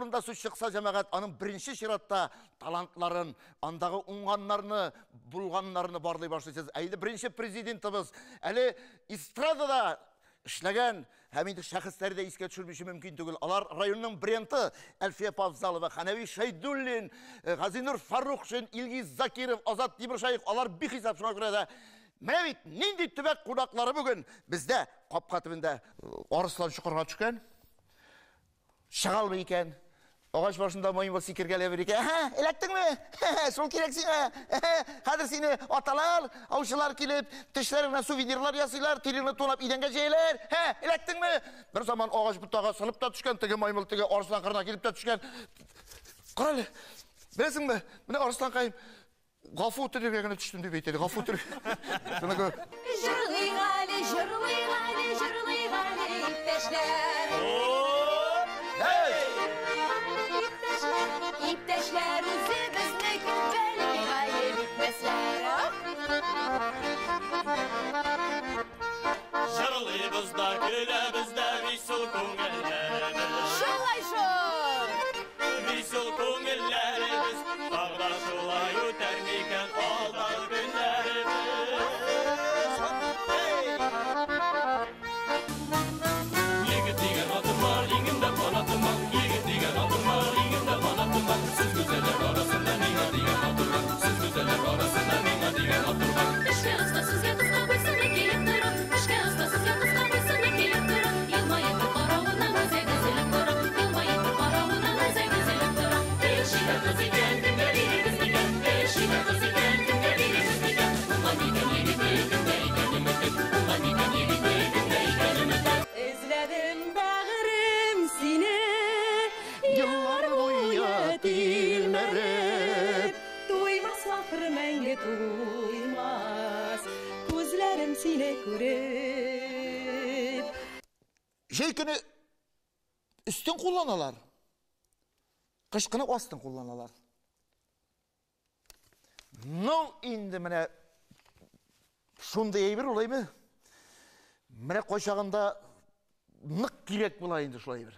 турында сүз чыкса, җәмәгать, аның беренче чиратта талантларын, андагы уңганнарны, булганнарны барлый башлыйсыз. Ә инде беренче президентыбыз әле эстрадада эшләгән һәм инде шәхесләре дә искә төшермичә мөмкин түгел. Алар районның бренды Әлфия Павзалова, Хәнәви Шәйдуллин, э, Газинур Фаррухшин, Илгиз Закиров, Азат Тимершаев, алар бихисап шуңа күрә дә менә бит нинди төбәк кунаклары бүген бездә капка төбендә э, арыслан чокырга төшкән. Чыга алмый икән. Агач башында маймыл сикергәләп йөри икән. Әһә, эләктеңме? Шул кирәк сиңа. Әһә, хәзер сине аталар, аучылар килеп, тешләреңнән сувенирлар ясыйлар, тиреңне тунап идәнгә җәяләр. Һә, эләктеңме? Бер заман агач ботага сынып та төшкән, теге маймыл теге арыслан кырына килеп тә төшкән. Кара әле, беләсеңме, менә арысланкаем, Гафу үтенергә генә төштем дип әйтә. Гафу үтенергә. Шуны күрә. Җырлыйк әле, җырлыйк әле, җырлыйк әле, иптәшләр. Иптәшләр, иптәшләр үзебезнеке, бәлки гаеп итмәсләр. Җырлыйбыз да, көләбез дә, весел күңелләребез. Шулай шул! Весел күңелләребез, тагда шулай үтәр микән алдагы көннәребез? Егет дигән атым бар, иңемдә канатым бар. Егет дигән атым бар, иңемдә канатым бар. Сез гүзәлләр арасында миңа дигән атым бар. Сез гүзәлләр арасында миңа дигән атым бар. Эшкә оста, сүзгә кыска, буйсына килеп тора. Эшкә оста, сүзгә кыска, буйсына килеп тора. Елмаеп бер каравыннан үзәк өзелеп тора. Елмаеп бер каравыннан үзәк өзелеп тора. Эй, чибәр кыз икән, кемгә бирербез микән? Эй, чибәр кыз икән, кемгә бирербез микән? Уңган микән егете, кемгә икән өмете? Уңган микән егете, кемгә икән өмете? Эзләдем, бәгырем, сине, еллар буе тилмереп. Туймас ахыр мәңге туймас, күзләрем сине күреп. Җәй көне өстен кулланалар. Кыш көне астын кулланалар. Ну, инде менә шундый әйбер ул әйме. Менә кайчагында нык кирәк була инде шул әйбер.